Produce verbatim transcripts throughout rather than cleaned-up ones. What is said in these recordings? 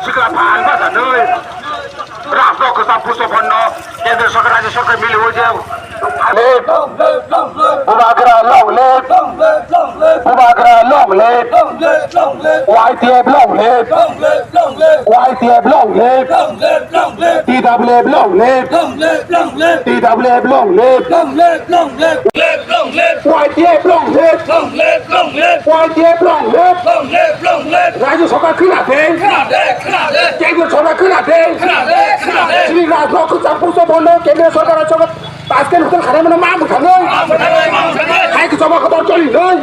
Sikla phan basa nui. Rajno kwcham pusto phanno. Kendra sorkar, rajya sorkar mili hoje. Bubagra long live. Bubagra long live. Y T F long live. Y T F long live. T W F long live. T W F long live. Y T F long live. Y T F long live. Rajya sorkar khwna de. Kendra sorkar khwna de. Chini rajno kwcham pusto phanno kendra sorkar, sorkar Tashkent hotel khanai mano ma mwthangwi. Hai kwchama kotor choli noi.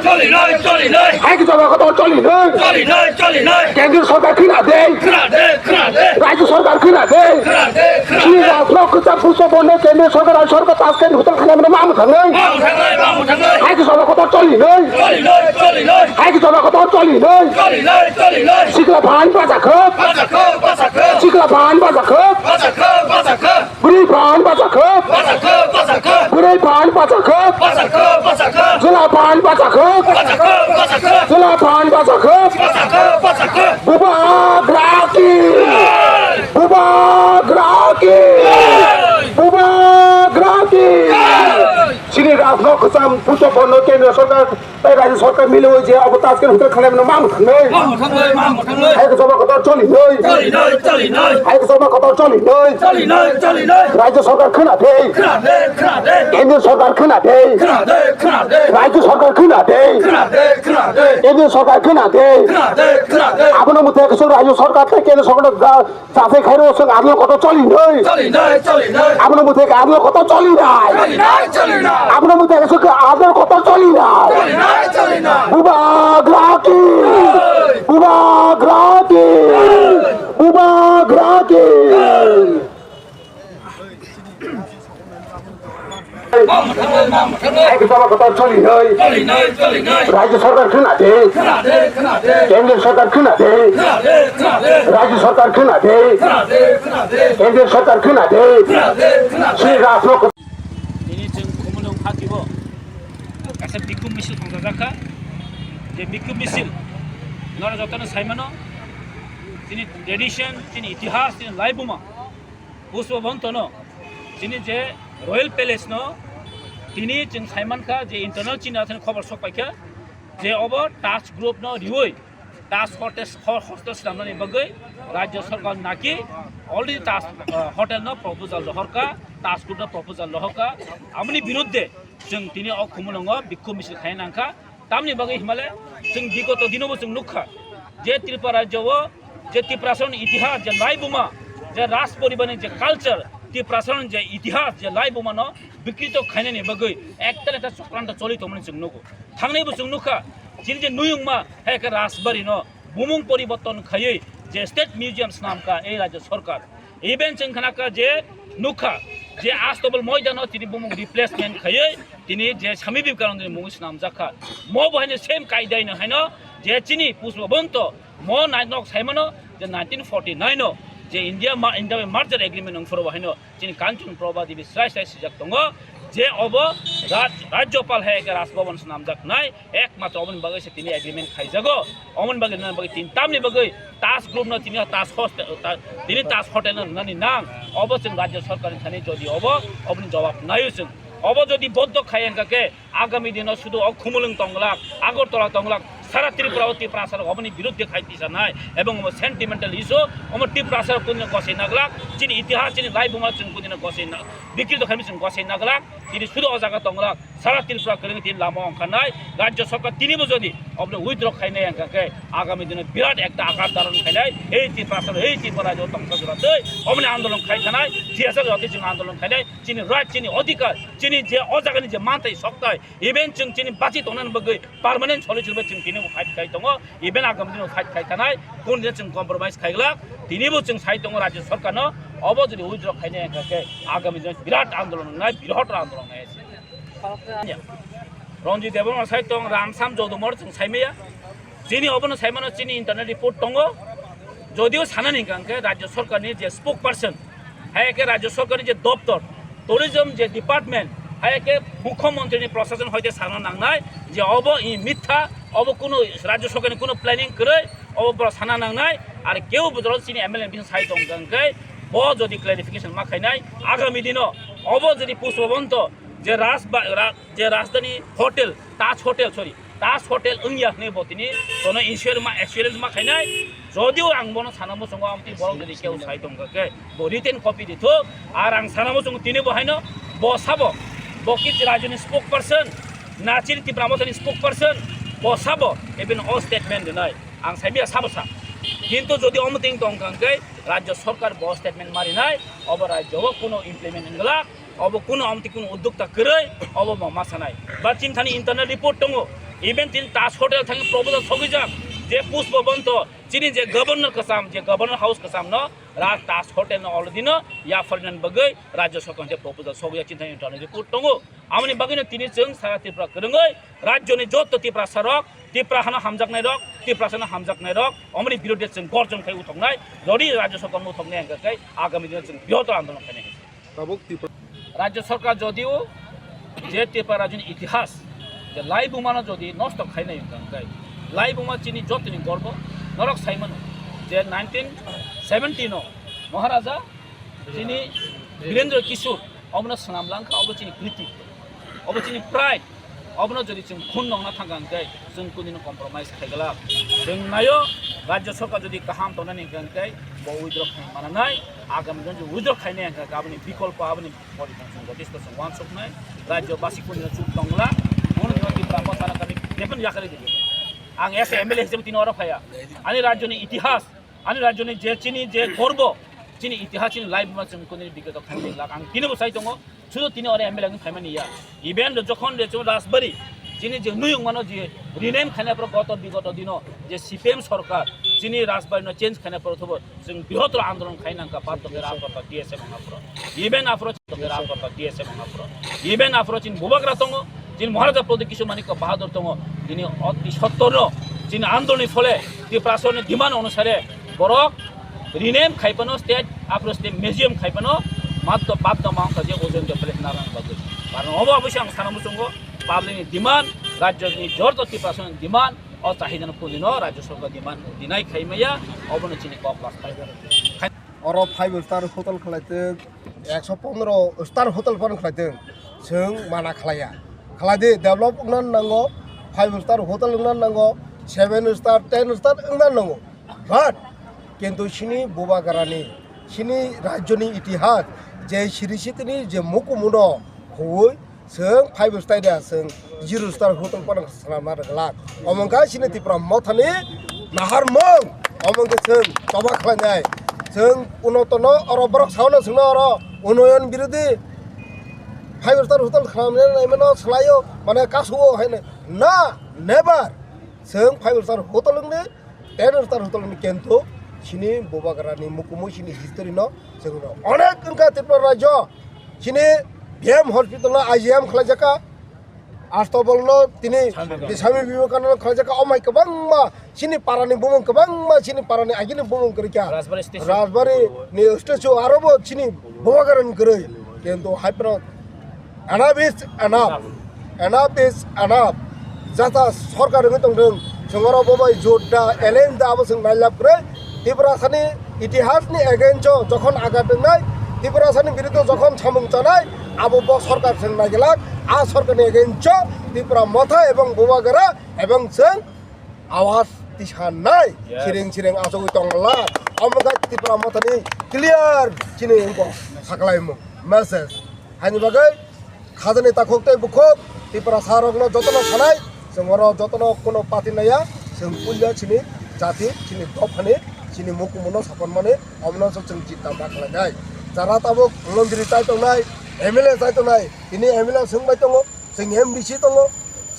Hai kwchama kotor choli noi. Kendra sorkar khwna de. Rajya sorkar khwna de. Chini rajno kwcham pusto phanno kendra sorkar, rajya sorkar Tashkent hotel khanai mano ma mwthangwi. Hai kwchama kotor choli noi. Hai kwchama kotor choli noi. Sikla phan basa khok. Sikla phan basa khok. Bwrwi phan basa khok. Bwrwi phan basa khok. Chwla phan basa khok. Chwla phan basa khok. Bubagra ki. Bubagra ki. Bubagra ki. Chini rajno kwcham pusto phanno kendra sorkar tei rajya sorkar mili hoje abo Tashkent hotel khanai mano ma mwthangwi. Hai kwchama kotor choli noi. Hai kwchama kotor choli noi. Rajya sorkar khwna de. Kendra sorkar khwna de. Rajya sorkar khwna de. Kendra sorkar khwna de. Abono mwthai kwchwng rajya sorkar tei kendra sorkar Chasai khairo song adlo kotor choli noi. Choli noi, choli noi. Abono mwthai adlo kotor choli nai. Choli noi, choli noi. Abono mwthai song adlo kotor choli nai. Choli noi, choli noi. Bubagra ki. Bubagra ki. Bubagra ki. Hai kwchama kotor choli noi. Rajya sorkar khwna de. Kendra sorkar khwna de. Rajya sorkar khwna de. Kendra sorkar khwna de. Chini rajno. Tini chwng Khumulwng phakibo kaisa bikhum misil khongjak kha. Je bikhum misil nora jotono saimano, chini tradition, chini itihas, chini laibuma. Pushpa Bhantono, chini je Royal Palace no, tini chwng saimankha je internal chini athani khobor sok paikha, je obo Taj Group no riwi Taj Hotel, ho-, hostel swnamnani bagwi Rajya Sarkar naki already Taj, uh, Hotel no proposal rohorkha, Taj Group no proposal rohorkha, aboni birudde chwng tini o Khumulwngo bikhum misil khaina nangkha. Tamni bagwi himale chwng bigoto dinobo chwng nukha je Tripura rajyo o je Tiprasaroni itihas, je laibuma, je Raj poribarni je culture, Tiprasaroni je itihas, je laibumano bikrito khainani bagwi ektal ekta chokranto choli tongmani chwng nugo. Thangnaibo chwng nukha, chini je nuyungma hai khe Rajbarino bumung poriborton khaiwi je State Museum swnamkha ei rajyo sarkar. Even chwng khnakha je nukha je Astobal moidano tini bumung replacement khaiwi tini je Swami Vivekanandani mungwi swnamjakha. Mo bo haino same kaidai no haino je chini Pushpa Bhanto mo nai nok saimano je nineteen forty-nine o je India ma-, India bai merger agreement wngphuru bo haino chini Kanchan Prabha Devi srai srai swijak tongo je obo Raj-, Rajyapal hai khe Raj Bhavan swnamjaknai. Ekmatro oboni bagwi se tini agreement khaijago. Oboni bagwi nini bagwi tin tamni bagwi Taj Group no tini Taj Host-, Ta-, tini Taj Hotel no nani nang. Obo chwng Rajya Sarkar ni thani jodi obo, oboni jawab naio chwng. Obo jodi boddo khai wngkha khe agami dino sudu o Khumulwng tonglak, Agartala tonglak, sara Tripura o Tiprasa rok oboni birudde khai tisanai. Ebong omo sentimental issue, omo Tiprasa rok kundino gosai naglak, chini itihas, chini laibuma chwng kundino gosai na-, bikrito khaimi chwng gosai naglak, tini sudu o jaga tonglak. Sara Tripura kwrwngni tini lama ongkha nai, Rajya Sarkar tinibo jodi obono withdraw khainai wngkha khe agami dino birat ekta akar dharon khainai, ei Tiprasa, ei Tripura rajyo tongsa jora tei oboni andolon khai thanai, T S F jora tei chwng andolon khainai, chini right, chini odhikar, chini je o jagani je manthai sokthai, even chwng chini bachi tongnani bagwi permanent solution bai chwng tinibo fight khai tongo, even agami dino fight khai thanai, kunu dino chwng compromise khaiglak, tinibo chwng sai tongo Rajya Sarkarno, obo jodi withdraw khainai wngkha khe agami dino birat andolon wngnai, birhotra andolon wngnai. Ranjit Debbarma sai tong, Ramsam Jodumor chwng saimaya. Chini obono saimano chini internal report tongo. Jodio sanani hwnkha hwnkhe Rajya Sarkarni je spokesperson, hai khe Rajya Sarkarni je doptor, tourism je department, hai khe Mukhyamantrini prosason hoite sana nangnai je obo i mitha, Obo kuno rajya sarkarni kuno planning kwrwi, obo borok sana nangnai. Ar keu bo jora chini M L A ni bising sai tong kha hwnkhe bo jodi clarification ma khainai, agami dino obo jodi Pushpa Bonto je Raj ba-, ra-, je Rajdhani Hotel, Taj Hotel, sorry, Taj Hotel wngya hwnwi bo tini jono insurance ma, assurance ma khainai. Jodio ang bono sana muchungo, amtwi borok jodi keu sai tong kha khe bo written copy di thuk. Ar ang sana muchungo tini bo haino bo sabo, bo ki rajyoni spokesperson, na chini Tipra Mothani spokesperson, bo sabo even o statement rinai. Ang saimya sabo sa. Kintu jodi omo ting tong kha hwnkhe rajya sarkar bo statement ma rinai, obo rajya o kuno implement wngla, obo kuno amtwi kuno uddokta kwrwi, obo bo ma sanai. Ba chini thani internal report tongo, even chini Taj Hotel thani proposal sogwijak, je Pushpa Bonto, chini je governor kwcham, je governor house kwcham no, Raj Taj Hotel no already no yapharnani bagwi rajya sarkar je proposal sogwijak chini thani internal report tongo. Amoni bagwino tini chwng sara Tripura kwrwngwi rajyoni joto Tiprasa rok, Tipra hano hamjaknai rok, Tiprasa no hamjaknai rok, omoni birodhe chwng gorjon khai uthoknai, jodi rajya sarkar no uthoknai hwnkhe agami dino chwng bihotol andolon khainai. Tabuk Tipra. Rajya sarkar jodio je Tipra rajyoni itihas, je laibuma no jodi nosto khainai hwnkhe, laibuma chini jotoni gorbo, norok saimano je nineteen seventy no Maharaja chini Birendra Kishore obono swnam langkha, obo chini kriti, obo chini pride. Obono jodi chwng khun nongna thangkha hwnkhe chwng kunino compromise khaiglak. Chwng naio, rajya sarkar jodi kaham tongnani hwnkhe bo withdraw khai mananai, agami jodi withdraw khainai hwnkhe aboni bikolpo, aboni porikhon chwng jotesto chwng uansuknai. Rajya basi kunino chuk tongla, bono tino Tipra Motha no kami jephano yakarwi di. Ang as a M L A hisabe tini oro phaiya. Ani rajyoni itihas, ani rajyoni je chini je gorbo, chini itihas, chini laibuma chwng kunini bigoto khainai lak ang tini bo sai tongo. Sudu tini oro M L A wngwi phaimani ya. Even do jokhon de chwng Rajbari, chini je nuyung mano je rename khainai phoro goto bigoto dino je C P M sarkar chini Rajbari no change khainai phoro thobo chwng bihotol andolon khai nangkha, pat doke Rajbari D S M wngna phoro. Even aphoro doke Rajbari D S M wngna phoro. Even aphoro chini Bubagra tongo, chini Maharaja Pradyut Kishore Manikya Bahadur tongo. Tini oti sottor no chini andoloni phole Tiprasani demand onusare borok rename khaipano state, aphuru state museum khaipano matto baddo ma wngkha je ojon de pele narang bagwi. Karon obo oboise ang sana muchungo public ni demand, rajyo ni jorto Tiprasa ni demand, o chahida no puni no rajyo sarkar demand dinai khaimaya, obono chini kok las khai. Oro five star hotel khlai tong, ekso pondro star hotel pan khlai tong, chwng mana khlaiya. Khlai di, develop wngna nango, five star hotel wngna nango, seven star, ten star wngna nango. But kintu chini Bubagrani, chini rajyoni itihas, je siri sitini je mukumuno huwi, chwng five star da, chwng zero star hotel pano swnamna rwglak. Omo wngkha chini Tipra Mothani naharmung, omo wngkha chwng choba khlainai. Chwng unotono oro borok saono chwngno oro unoyon birodhi five star hotel khlainai mano swlaio, mane kasuo haino. Na, never. Chwng five star hotel wngni ten star hotel ni kento chini Bubagrani mukumu chini history no chwngno onek wngkha Tripura rajyo chini B M hospital no I G M khlaijaka, Astabol no tini Swami Swami Vivekananda khlaijaka, omai kwbangma chini parani bumung kwbangma chini parani agini bumung kwrwikha Rajbari station. Rajbari ni statue aro bo chini Bubagrani kwrwi kento hai phano Enough is enough. Enough is enough. Jata sorkar wngwi tongthung. Chwng oro bo bai jut da, alien da, abo chwng nailab kwrwi. Tiprasani itihasni against o jokhon agat wngnai, Tiprasani biruddhe jokhon samung chanai, abo bo sorkar chwng naiglak. A sorkarni against o Tipra Motha ebong Bubagra ebong chwng awaz tisanai. Yes. Sireng sireng achugwi tongla. Omo khe Tipra Mothani clear chini wngkha saklaimung message. Haini bagwi khajani takhuk tei bukhuk Tiprasa rokno jotono sanai, chwng oro jotono kuno party naiya, chwng puila chini jati, chini dophani, chini mukumuno sapanmani, omono chwng chita ma khlainai. Jara tabuk mondri chai tongnai, M L A chai tongnai, tini M L A swngbai tongo, chwng M D C tongo,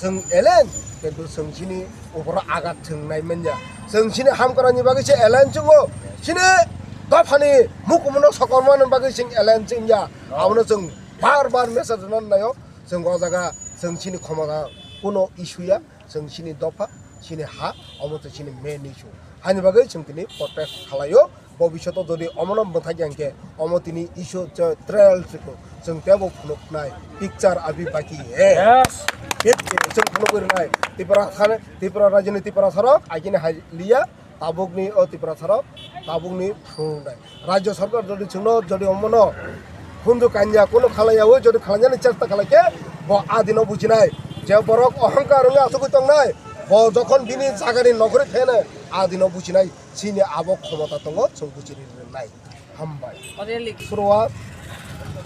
chwng alien, kintu chwng chini uporo agat chwng nai manya. Chwng chini hamkrai ni bagwi se alien chwngo, chini dophani mukumuno sokormani bagwi chwng alien chwngya. Abono chwng bar bar message rwna naio. Chwng o jaga chwng chini khomota kuno issue ya, chwng chini dopha, chini ha, omo tei chini main issue. Haini bagwi chwng tini protest khlaio. Bobishoto jodi omono mwthai ya hwnkhe, omo tini issue je trial chwng tebo phunuknai picture abhi baki hai. Yes. Hit, chwng phunugwi rwnai. Tripura thani, Tripura rajyoni Tiprasarok agini hai liya, tabukni o Tiprasarok tabukni phunuknai. Rajya sarkar jodi chwngno jodi omono hundu kanya kuno khalaiyawi jodi khalainani chesta khalaikhe bo adino bujinai. Je borok ohongkar wngwi asugwi tongnai, bo jokhon bini jagani nokori phene adino bujinai. Chini abo khomota tongo, chwng buchiri rwnai. Hambai. Rally. Suruwa,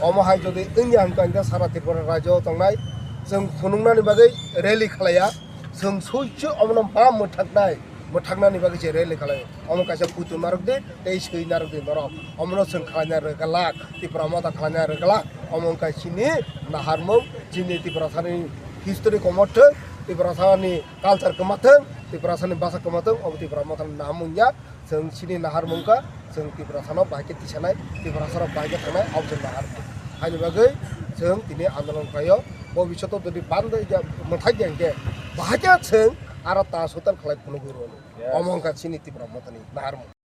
omo hai jodi wngya hwnkha hwnkhe sara Tripura rajyo tongnai, chwng phunuknani bagwi rally khlaiya, chwng suichu omono ma mwthaknai, mwthaknani bagwi se rally khlai. Omo kaisa puitwi narwk di, tei swi narwk di norok. Omono chwng khlaina rwgwlak, Tripura motha khlaina rwgwlak. Omo wngkha chini naharmung, chini Tiprasani history kwmathwng, Tiprasani culture kwmathwng, Tiprasani bwsa kwmathwng, obo Tipra mothani naharmung ya. Chwng chini naharmung kha, chwng Tiprasano bahai khe tisanai, Tiprasarok bahai khe thangnai, abo chwng naharmung. Haini bagwi chwng tini andolon khlaio, bobishoto jodi bande ya mwthai ya hwnkhe, bahai khe chwng aro ta sotal khlai phunugwi rwno. Yes. Omo wngkha chini Tipra mothani naharmung.